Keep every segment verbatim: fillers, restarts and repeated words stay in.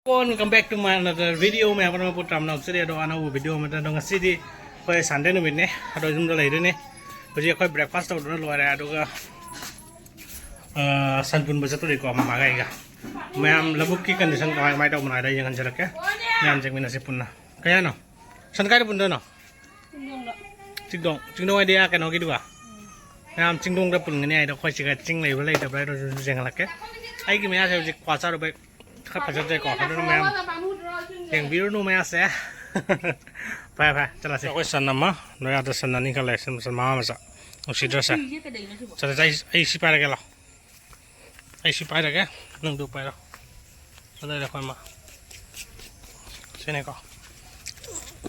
Welcome back to my another video. ꯃꯌꯥꯝ ꯄꯨꯝꯅꯃꯛꯄꯨ ꯇꯔꯥꯝꯅ ꯑꯣꯛꯆꯔꯤ꯫ ꯑꯗꯣ ꯑꯅꯧꯕ ꯚꯤꯗꯤꯑꯣ ꯑꯃꯗ, ꯑꯗꯣ ꯉꯁꯤꯗꯤ ꯑꯩꯈꯣꯏ ꯁꯟꯗꯦ ꯅꯨꯃꯤꯠꯅꯦ꯫ ꯑꯗꯣ ꯌꯨꯝꯗ ꯂꯩꯗꯣꯏꯅꯦ꯫ ꯍꯧꯖꯤꯛ ꯑꯩꯈꯣꯏ ꯕ꯭ꯔꯦꯛꯐꯥꯁ ꯇꯧꯗꯨꯅ ꯂꯣꯏꯔꯦ꯫ ꯑꯗꯨꯒ ꯑ, ꯁꯟ ꯄꯨꯟꯕ ꯆꯠꯇꯣꯔꯤꯀꯣ, ꯃꯃꯥꯒ ꯑꯩꯒ꯫ ꯃꯌꯥꯝ ꯂꯧꯕꯨꯛꯀꯤ ꯀꯟꯗꯤꯁꯟ ꯀꯃꯥꯏ ꯀꯃꯥꯏ ꯇꯧꯕꯅꯣ ꯍꯥꯏꯗꯣ ꯌꯦꯡꯍꯟꯖꯔꯛꯀꯦ꯫ ꯃꯌꯥꯝ ꯆꯦꯛꯃꯤꯟꯅꯁꯤ ꯄꯨꯟꯅ꯫ ꯀꯩ ꯍꯥꯏꯅꯣ? ꯁꯟ ꯀꯥꯏꯗ ꯄꯨꯟꯗꯣꯏꯅꯣ? ꯆꯤꯡꯗꯣꯡ꯫ ꯆꯤꯡꯗꯣꯡ ꯍꯥꯏꯗꯤ ꯑꯥ ꯀꯩꯅꯣꯒꯤꯗꯨꯒ? ꯃꯌꯥꯝ ꯆꯤꯡꯗꯣꯡꯗ ꯄꯨꯟꯒꯅꯤ ꯍꯥꯏꯗꯣ, ꯑꯩꯈꯣꯏ ꯁꯤꯒ ꯆꯤꯡ ꯂꯩꯕ꯭ꯔꯥ ꯂꯩꯇꯕ꯭ꯔꯥ ꯍꯥꯏꯗꯣ ꯌꯦꯡꯍꯜꯂꯛꯀꯦ꯫ ꯑꯩꯒꯤ ꯃꯌꯥꯁꯦ ꯍꯧꯖꯤꯛ ꯀ꯭ꯋꯥ ꯆꯥꯔꯨꯕꯩ ꯈꯔ ꯐꯖꯗ꯭ꯔꯦꯀꯣ꯫ ꯑꯗꯨꯅ ꯃꯌꯥꯝ ꯌꯦꯡꯕꯤꯔꯨꯅꯨ ꯃꯌꯥꯁꯦ꯫ ꯐꯔꯦ, ꯐꯔꯦ, ꯆꯠꯂꯁꯤ꯫ ꯑꯩꯈꯣꯏ ꯁꯟ ꯑꯃ, ꯅꯣꯏ ꯑꯥꯗ ꯁꯟ ꯑꯅꯤ ꯈꯜꯂꯦ, ꯁꯟ, ꯁꯟ ꯃꯃꯥ ꯃꯆꯥ꯫ ꯅꯨꯡꯁꯤꯗ꯭ꯔꯁꯦ? ꯆꯠꯂꯁꯦ, ꯑꯩ, ꯑꯩ ꯁꯤ ꯄꯥꯏꯔꯒꯦ ꯂꯥꯎ꯫ ꯑꯩ ꯁꯤ ꯄꯥꯏꯔꯒꯦ, ꯅꯪꯗꯨ ꯄꯥꯏꯔꯣ꯫ ꯑꯗꯨꯗꯩꯗ ꯑꯩꯈꯣꯏ ꯃꯥ꯫ ꯁꯤꯅꯦꯀꯣ꯫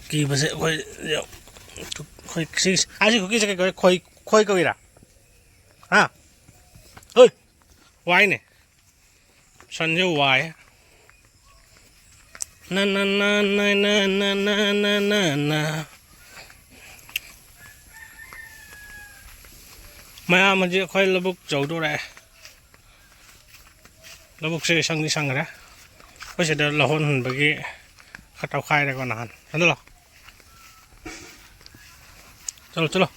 ꯀꯤꯕꯁꯦ ꯑꯩꯈꯣꯏ, ꯑꯩꯈꯣꯏ ꯁꯤ, ꯑꯁꯤ ꯀꯨꯀꯤꯁꯦ ꯀꯩ ꯀꯧꯏ? ꯈꯣꯏ, ꯈꯣꯏ ꯀꯧꯏꯔꯥ? ꯍꯥ? ꯍꯣꯏ꯫ ꯋꯥꯏꯅꯦ꯫ ꯁꯟꯁꯦ ꯋꯥꯏ꯫ ꯅ, ꯅ, ꯅ, ꯅ, ꯅ, ꯅ, ꯅ, ꯅ, ꯅ, ꯅ꯫ ꯃꯌꯥꯝ ꯍꯧꯖꯤꯛ ꯑꯩꯈꯣꯏ ꯂꯧꯕꯨꯛ ꯌꯧꯗꯣꯔꯦ꯫ ꯂꯧꯕꯨꯛꯁꯦ ꯏꯁꯪꯗꯤ ꯁꯪꯈ꯭ꯔꯦ꯫ ꯑꯩꯈꯣꯏ ꯁꯤꯗ ꯂꯧꯍꯣꯟ ꯍꯨꯟꯕꯒꯤ ꯈꯔ ꯇꯧꯈꯥꯏꯔꯦꯀꯣ ꯅꯍꯥꯟ꯫ ꯆꯪꯁꯤꯜꯂꯣ꯫ ꯆꯠꯂꯣ, ꯆꯠꯂꯣ꯫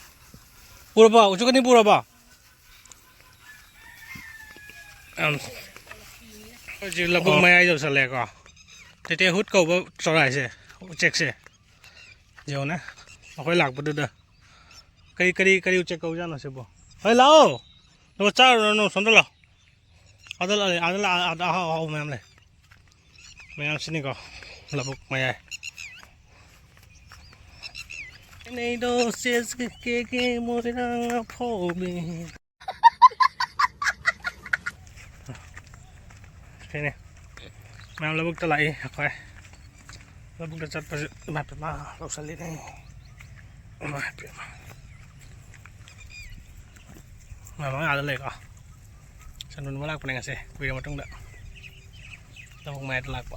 ꯄꯨꯔꯕꯣ? ꯎꯆꯨ ꯀꯅꯤ ꯄꯨꯔꯕꯣ? ꯌꯥꯝ, ꯍꯧꯖꯤꯛ ꯂꯧꯕꯨꯛ ꯑꯣ꯫ ꯃꯌꯥꯏ ꯌꯧꯁꯜꯂꯛꯑꯦꯀꯣ꯫ ꯇꯦꯇꯦ ꯍꯨꯠ ꯀꯧꯕ ꯆꯣꯔꯥꯏꯁꯦ, ꯎꯆꯦꯛꯁꯦ꯫ ꯌꯦꯡꯉꯨꯅꯦ, ꯑꯩꯈꯣꯏ ꯂꯥꯛꯄꯗꯨꯗ꯫ ꯀꯔꯤ, ꯀꯔꯤ, ꯀꯔꯤ ꯎꯆꯦꯛ ꯀꯧꯖꯥꯠꯅꯣ ꯁꯤꯕꯣ? ꯍꯣꯏ, ꯂꯥꯛꯑꯣ꯫ ꯑꯗꯨꯒ ꯆꯥꯔꯨꯔꯅꯨ, ꯁꯣꯝꯗ ꯂꯥꯛꯑꯣ꯫ ꯑꯥꯗ ꯂꯥꯛꯑꯣ, ꯑꯥꯗ ꯂꯥꯛꯑꯣ, ꯑꯥꯗ ꯑꯍꯥꯎ ꯑꯍꯥꯎꯕ ꯃꯌꯥꯝ ꯂꯩ꯫ ꯃꯌꯥꯝꯁꯤꯅꯤꯀꯣ, ꯂꯧꯕꯨꯛ ꯃꯌꯥꯏ꯫ ꯏꯅꯩꯗꯣ ꯆꯦꯆꯦ ꯀꯦ ꯀꯦ ꯃꯣꯏꯔꯥꯡ ꯑꯐꯥꯎꯕꯤ꯫ ꯁꯤꯅꯤ꯫ ꯃꯌꯥꯝ ꯂꯧꯕꯨꯛꯇ ꯂꯥꯛꯏ ꯑꯩꯈꯣꯏ꯫ ꯂꯧꯕꯨꯛꯇ ꯆꯠꯄꯁꯦ ꯏꯃꯥ ꯄꯦꯝꯃ ꯂꯧꯁꯜꯂꯤꯅꯦ꯫ ꯏꯃꯥ ꯄꯦꯝꯃ꯫ ꯃꯌꯥꯝ ꯑꯥꯗ ꯂꯩꯀꯣ꯫ ꯁꯟ ꯄꯨꯟꯕ ꯂꯥꯛꯄꯅꯦ ꯉꯁꯤ, ꯀꯨꯏꯔ ꯃꯇꯨꯡꯗ꯫ ꯂꯧꯕꯨꯛ ꯃꯌꯥꯏꯗ ꯂꯥꯛꯄ꯫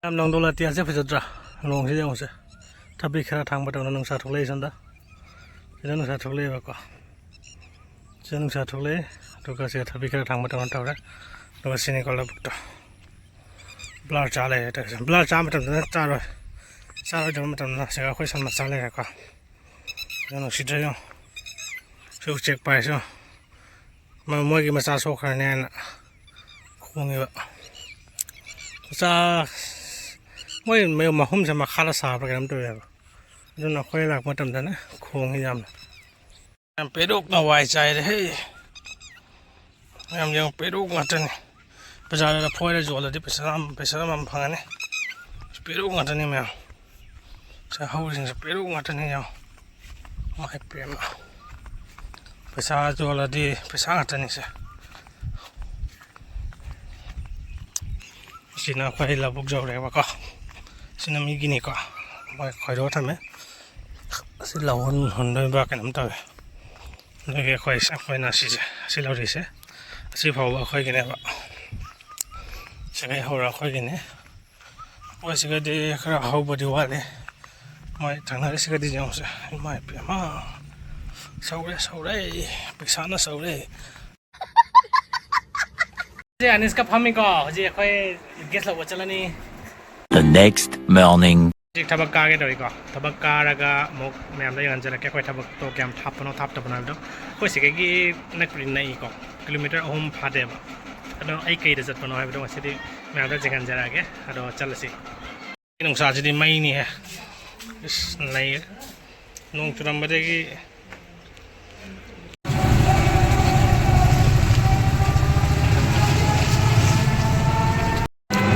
ꯌꯥꯝ ꯂꯪꯗꯣ ꯂꯥꯇꯦꯜꯁꯦ ꯐꯖꯗ꯭ꯔꯥ? ꯅꯣꯡꯁꯤꯗ ꯌꯦꯡꯉꯨꯁꯦ꯫ ꯊꯕꯤ ꯈꯔ ꯊꯥꯡꯕ ꯇꯧꯅ ꯅꯨꯡꯁꯥ ꯊꯣꯛꯂꯛꯏ ꯁꯣꯝꯗ꯫ ꯁꯤꯗ ꯅꯨꯡꯁꯥ ꯊꯣꯛꯂꯛꯑꯦꯕꯀꯣ꯫ ꯁꯤꯗ ꯅꯨꯡꯁꯥ ꯊꯣꯛꯂꯛꯑꯦ꯫ ꯑꯗꯨꯒ ꯁꯤꯗ ꯊꯕꯤ ꯈꯔ ꯊꯥꯡꯕ ꯇꯧꯅ ꯇꯧꯔꯦ꯫ ꯑꯗꯨꯒ ꯁꯤꯅꯤꯀꯣ ꯂꯧꯕꯨꯛꯇꯣ꯫ ꯕ꯭ꯂꯔ ꯆꯥ ꯂꯩꯔꯦ ꯇꯧꯔꯤꯁꯦ꯫ ꯕ꯭ꯂꯔ ꯆꯥꯕ ꯃꯇꯝꯗꯅ ꯆꯥꯔꯣꯏ, ꯆꯥꯔꯣꯏꯗꯕ ꯃꯇꯝꯗꯅ ꯁꯤꯒ ꯑꯩꯈꯣꯏ ꯁꯟ ꯃꯆꯥ ꯂꯩꯔꯦꯀꯣ꯫ ꯑꯗꯨ ꯅꯨꯡꯁꯤꯗ꯭ꯔꯥ ꯌꯦꯡꯉꯣ꯫ ꯁꯤ ꯎꯆꯦꯛ ꯄꯥꯏꯁꯨ ꯃ-, ꯃꯣꯏꯒꯤ ꯃꯆꯥ ꯁꯣꯛꯈ꯭ꯔꯅꯤ ꯍꯥꯏꯅ ꯈꯣꯡꯉꯤꯕ꯫ ꯃꯆꯥ, ꯃꯣꯏ ꯃ-, ꯃꯍꯨꯝꯁꯦ ꯃꯈꯥꯗ ꯁꯥꯕ꯭ꯔꯥ ꯀꯩꯅꯣꯝ ꯇꯧꯋꯦꯕ꯫ ꯑꯗꯨꯅ ꯑꯩꯈꯣꯏ ꯂꯥꯛꯄ ꯃꯇꯝꯗꯅ ꯈꯣꯡꯉꯤ ꯌꯥꯝꯅ꯫ ꯌꯥꯝ ꯄꯦꯔꯨꯛꯅ ꯋꯥꯏ ꯆꯥꯏꯔꯦ ꯍꯦ꯫ ꯃꯌꯥꯝ ꯌꯦꯡꯉꯣ, ꯄꯦꯔꯨꯛ ꯉꯥꯛꯇꯅꯤ꯫ ꯕꯖꯥꯔꯗ ꯐꯣꯏꯔ ꯌꯣꯜꯂꯗꯤ ꯄꯩꯁꯥ ꯌꯥꯝ, ꯄꯩꯁꯥ ꯌꯥꯝ ꯐꯪꯉꯅꯤ꯫ ꯄꯦꯔꯨꯛ ꯉꯥꯛꯇꯅꯤ ꯃꯌꯥꯝ꯫ ꯁꯤ ꯍꯧꯔꯤꯁꯤꯡꯁꯦ ꯄꯦꯔꯨꯛ ꯉꯥꯛꯇꯅꯤ ꯌꯦꯡꯉꯣ꯫ ꯏꯃꯥꯏ ꯄꯦꯝꯃ꯫ ꯄꯩꯁꯥ ꯌꯣꯜꯂꯗꯤ ꯄꯩꯁꯥ ꯉꯥꯛꯇꯅꯤꯁꯦ꯫ ꯁꯤꯅ ꯑꯩꯈꯣꯏ ꯂꯧꯕꯨꯛ ꯌꯧꯔꯦꯕꯀꯣ꯫ ꯁꯤꯅ ꯃꯤꯒꯤꯅꯤꯀꯣ꯫ ꯃꯣꯏ ꯈꯣꯏꯗꯣꯛꯑ ꯊꯝꯃꯦ꯫ ꯑꯁꯤ ꯂꯧꯍꯣꯟ ꯍꯨꯟꯗꯣꯏꯕ ꯀꯩꯅꯣꯝ ꯇꯧꯋꯦ꯫ ꯑꯗꯨꯒꯤ ꯑꯩꯈꯣꯏ, ꯑꯩꯈꯣꯏꯅ ꯁꯤꯁꯦ, ꯑꯁꯤ ꯂꯧꯔꯤꯁꯦ, ꯑꯁꯤ ꯐꯥꯎꯕ ꯑꯩꯈꯣꯏꯒꯤꯅꯦꯕ꯫ ꯁꯤꯗꯩ ꯍꯧꯔ ꯑꯩꯈꯣꯏꯒꯤꯅꯤ꯫ ꯑꯩꯈꯣꯏ ꯁꯤꯒꯗꯤ ꯈꯔ ꯍꯧꯕꯗꯤ ꯋꯥꯠꯂꯤ꯫ ꯃꯣꯏ ꯊꯪꯅꯔꯤꯁꯤꯒꯗꯤ ꯌꯦꯡꯉꯨꯁꯦ꯫ ꯏꯃꯥ ꯏꯄꯦꯝꯃ꯫ ꯁꯧꯔꯦ, ꯁꯧꯔꯦ꯫ ꯄꯩꯁꯥꯅ ꯁꯧꯔꯦ꯫ ꯍꯧꯖꯤꯛ ꯑꯅꯤꯁꯀ ꯐꯝꯃꯤꯀꯣ꯫ ꯍꯧꯖꯤꯛ ꯑꯩꯈꯣꯏ ꯒ꯭ꯌꯥꯁ ꯂꯧꯕ ꯆꯠꯂꯅꯤ꯫ The next morning. ꯍꯧꯖꯤꯛ ꯊꯕꯛ ꯀꯥꯒꯦ ꯇꯧꯔꯤꯀꯣ꯫ ꯊꯕꯛ ꯀꯥꯔꯒ ꯑꯃꯨꯛ ꯃꯌꯥꯝꯗ ꯌꯦꯡꯍꯟꯖꯔꯛꯀꯦ ꯑꯩꯈꯣꯏ ꯊꯕꯛꯇꯣ ꯀꯌꯥꯝ ꯊꯥꯞꯄꯅꯣ ꯊꯥꯞꯇꯕꯅꯣ ꯍꯥꯏꯕꯗꯣ꯫ ꯑꯩꯈꯣꯏ ꯁꯤꯗꯒꯤ ꯅꯛꯄꯨꯗꯤ ꯅꯛꯏꯀꯣ, ꯀꯤꯂꯣꯃꯤꯇꯔ ꯑꯍꯨꯝ ꯐꯥꯗꯦꯕ꯫ ꯑꯗꯣ ꯑꯩ ꯀꯩꯗ ꯆꯠꯄꯅꯣ ꯍꯥꯏꯕꯗꯣ ꯉꯁꯤꯗꯤ ꯃꯌꯥꯝꯗ ꯌꯦꯡꯍꯟꯖꯔꯛꯑꯒꯦ꯫ ꯑꯗꯣ ꯆꯠꯂꯁꯤ꯫ ꯅꯨꯡꯁꯥꯁꯤꯗꯤ ꯃꯩꯅꯤꯍꯦ꯫ ꯏꯁ, ꯅꯩꯔꯦ꯫ ꯅꯣꯡ ꯆꯨꯔꯝꯕꯗꯒꯤ꯫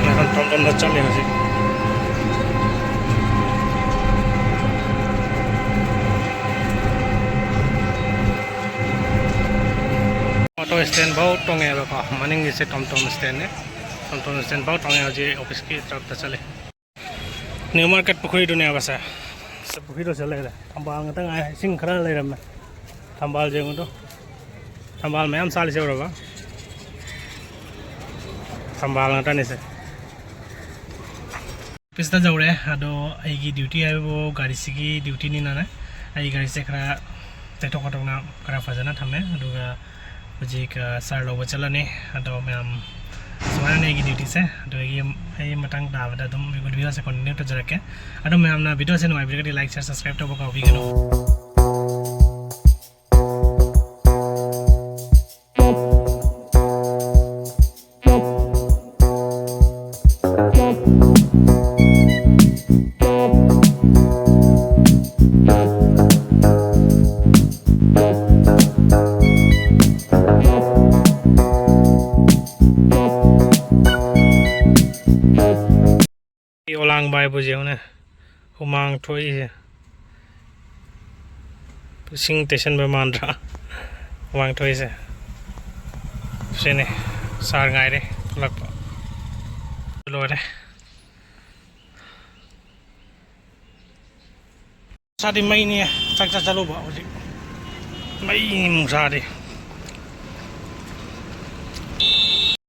ꯌꯥꯝ ꯇꯣꯝ ꯇꯣꯝꯅ ꯆꯠꯂꯦ ꯍꯧꯖꯤꯛ꯫ ꯑꯣꯇꯣ ꯁ꯭ꯇꯦꯟ ꯐꯥꯎ ꯇꯣꯡꯉꯦꯕꯀꯣ, ꯃꯅꯤꯡꯒꯤꯁꯦ ꯇꯣꯝ ꯇꯣꯝ ꯁ꯭ꯇꯦꯟꯅꯦ꯫ ꯇꯣꯝ ꯇꯣꯝ ꯁ꯭ꯇꯦꯟ ꯐꯥꯎ ꯇꯣꯡꯉꯦ ꯍꯧꯖꯤꯛ ꯑꯣꯐꯤꯁꯀꯤ ꯇꯔꯞꯇ ꯆꯠꯂꯤ꯫ ꯅ꯭ꯌꯨ ꯃꯥꯔꯀꯦꯠ ꯄꯨꯈ꯭ꯔꯤꯗꯨꯅꯦꯕ ꯁꯦ꯫ ꯁꯦ, ꯄꯨꯈ꯭ꯔꯤꯗꯣ ꯁꯤꯗ ꯂꯩꯔꯦ꯫ ꯊꯝꯕꯥꯜ ꯉꯥꯛꯇ ꯉꯥꯏ, ꯏꯁꯤꯡ ꯈꯔ ꯂꯩꯔꯝꯃꯦ꯫ ꯊꯝꯕꯥꯜ ꯌꯦꯡꯉꯨꯗꯣ꯫ ꯊꯝꯕꯥꯜ ꯃꯌꯥꯝ ꯁꯥꯠꯂꯤꯁꯦ ꯎꯔꯕ? ꯊꯝꯕꯥꯜ ꯉꯥꯛꯇꯅꯤꯁꯦ꯫ ꯑꯣꯐꯤꯁꯇ ꯌꯧꯔꯦ꯫ ꯑꯗꯣ ꯑꯩꯒꯤ ꯗ꯭ꯌꯨꯇꯤ ꯍꯥꯏꯕꯕꯨ ꯒꯥꯔꯤꯁꯤꯒꯤ ꯗ꯭ꯌꯨꯇꯤꯅꯤꯅꯅꯦ, ꯑꯩ ꯒꯥꯔꯤꯁꯦ ꯈꯔ ꯇꯩꯊꯣꯛ ꯈꯣꯠꯇꯣꯛꯅ ꯈꯔ ꯐꯖꯅ ꯊꯝꯃꯦ꯫ ꯑꯗꯨꯒ ꯍꯧꯖꯤꯛ, ꯑ, ꯁꯥꯔ ꯂꯧꯕ ꯆꯠꯂꯅꯤ꯫ ꯑꯗꯣ ꯃꯌꯥꯝ ꯁꯨꯃꯥꯏꯅꯅꯦ ꯑꯩꯒꯤ duty ꯁꯦ꯫ ꯑꯗꯣ ꯑꯩꯒꯤ, ꯑꯩ ꯃꯇꯥꯡ ꯇꯥꯕꯗ ꯑꯗꯨꯝ video ꯁꯦ continue ꯇꯧꯖꯔꯛꯀꯦ꯫ ꯑꯗꯣ ꯃꯌꯥꯝꯅ video ꯁꯦ ꯅꯨꯡꯉꯥꯏꯕꯤꯔꯒꯗꯤ like, share, subscribe ꯇꯧꯕ ꯀꯥꯎꯕꯤꯒꯅꯨ꯫ ꯑꯣꯂꯥꯡꯕ ꯍꯥꯏꯕꯨ ꯌꯦꯡꯉꯨꯅꯦ, ꯍꯨꯃꯥꯡ ꯊꯣꯛꯏꯁꯦ꯫ ꯏꯁꯤꯡ ꯇꯩꯁꯟꯕ ꯃꯥꯟꯗ꯭ꯔꯥ? ꯍꯨꯃꯥꯡ ꯊꯣꯛꯏꯁꯦ꯫ ꯁꯤꯅꯤ, sir ꯉꯥꯏꯔꯦ ꯊꯣꯛꯂꯛꯄ꯫ ꯂꯣꯏꯔꯦ꯫ ꯁꯥꯗꯤ ꯃꯩꯅꯦ, ꯆꯥꯛ ꯆꯥ ꯆꯠꯂꯨꯕ ꯍꯧꯖꯤꯛ꯫ ꯃꯩꯅꯤ ꯅꯨꯡꯁꯥꯗꯤ꯫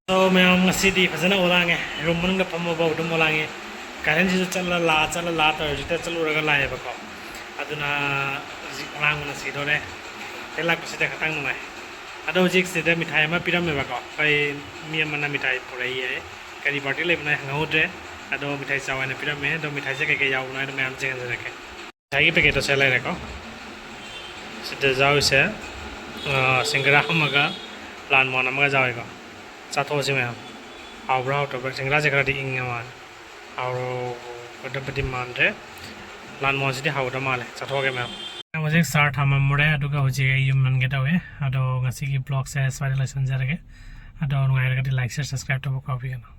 ꯑꯗꯣ ꯃꯌꯥꯝ, ꯉꯁꯤꯗꯤ ꯐꯖꯅ ꯑꯣꯂꯥꯡꯉꯦ꯫ Room ꯃꯅꯨꯡꯗ ꯐꯝꯃꯐꯥꯎ ꯑꯗꯨꯝ ꯑꯣꯂꯥꯡꯉꯦ꯫ Current ꯁꯤꯁꯨ ꯆꯠꯂ ꯂꯥꯛꯑ, ꯆꯠꯂ ꯂꯥꯛꯑ ꯇꯧꯔꯦ꯫ ꯍꯧꯖꯤꯛꯇ ꯆꯠꯂꯨꯔꯒ ꯂꯥꯛꯑꯦꯕꯀꯣ꯫ ꯑꯗꯨꯅ ꯍꯧꯖꯤꯛ ꯑꯣꯂꯥꯡꯕꯅ ꯁꯤꯗꯣꯔꯦ꯫ ꯍꯦꯛ ꯂꯥꯛꯄꯁꯤꯗ ꯈꯇꯪ ꯅꯨꯡꯉꯥꯏ꯫ ꯑꯗꯣ ꯍꯧꯖꯤꯛ ꯁꯤꯗ ꯃꯤꯊꯥꯏ ꯑꯃ ꯄꯤꯔꯝꯃꯦꯕꯀꯣ꯫ ꯑꯩꯈꯣꯏ ꯃꯤ ꯑꯃꯅ ꯃꯤꯊꯥꯏ ꯄꯨꯔꯛꯏ ꯍꯥꯏ꯫ ꯀꯔꯤ party ꯂꯩꯕꯅꯣ ꯑꯩ ꯍꯪꯍꯧꯗ꯭ꯔꯦ꯫ ꯑꯗꯣ ꯃꯤꯊꯥꯏ ꯆꯥꯎ ꯍꯥꯏꯅ ꯄꯤꯔꯝꯃꯦ꯫ ꯑꯗꯣ ꯃꯤꯊꯥꯏꯁꯦ ꯀꯩꯀꯩ ꯌꯥꯎꯕꯅꯣ ꯍꯥꯏꯗꯣ ꯃꯌꯥꯝ ꯌꯦꯡꯍꯟꯖꯔꯛꯀꯦ꯫ ꯉꯁꯥꯏꯒꯤ packet ꯇꯣ ꯁꯦ ꯂꯩꯔꯦꯀꯣ꯫ ꯁꯤꯗ ꯌꯥꯎꯔꯤꯁꯦ, ꯑ, ꯁꯤꯡꯒꯔꯥ ꯑꯃꯒ ꯂꯥꯜ ꯃꯣꯍꯣꯟ ꯑꯃꯒ ꯌꯥꯎꯔꯦꯀꯣ꯫ ꯆꯥꯊꯣꯛꯑꯁꯤ ꯃꯌꯥꯝ꯫ ꯍꯥꯎꯕ꯭ꯔꯥ ꯍꯥꯎꯇꯕ꯭ꯔꯥ? ꯁꯤꯡꯒꯔꯥꯁꯦ ꯈꯔꯗꯤ ꯏꯪꯉꯦ ꯃꯥꯜꯂꯦ꯫ ꯍꯥꯎꯔꯒꯗꯕꯗꯤ ꯃꯥꯟꯗ꯭ꯔꯦ꯫ ꯂꯥꯜ ꯃꯣꯍꯣꯟꯁꯤꯗꯤ ꯍꯥꯎꯒꯗꯕ ꯃꯥꯜꯂꯦ꯫ ꯆꯥꯊꯣꯛꯑꯒꯦ ꯃꯌꯥꯝ꯫ ꯃꯌꯥꯝ, ꯍꯧꯖꯤꯛ ꯆꯥꯔ ꯊꯝꯃꯝꯃꯨꯔꯦ, ꯑꯗꯨꯒ ꯍꯧꯖꯤꯛ ꯑꯩ ꯌꯨꯝ ꯍꯟꯒꯦ ꯇꯧꯋꯦ꯫ ꯑꯗꯣ ꯉꯁꯤꯒꯤ vlog ꯁꯦ ꯁ꯭ꯋꯥꯏꯗ ꯂꯣꯏꯁꯤꯟꯖꯔꯒꯦ꯫ ꯑꯗꯣ ꯅꯨꯡꯉꯥꯏꯔꯒꯗꯤ like, share, subscribe ꯇꯧꯕ ꯀꯥꯎꯕꯤꯒꯅꯨ꯫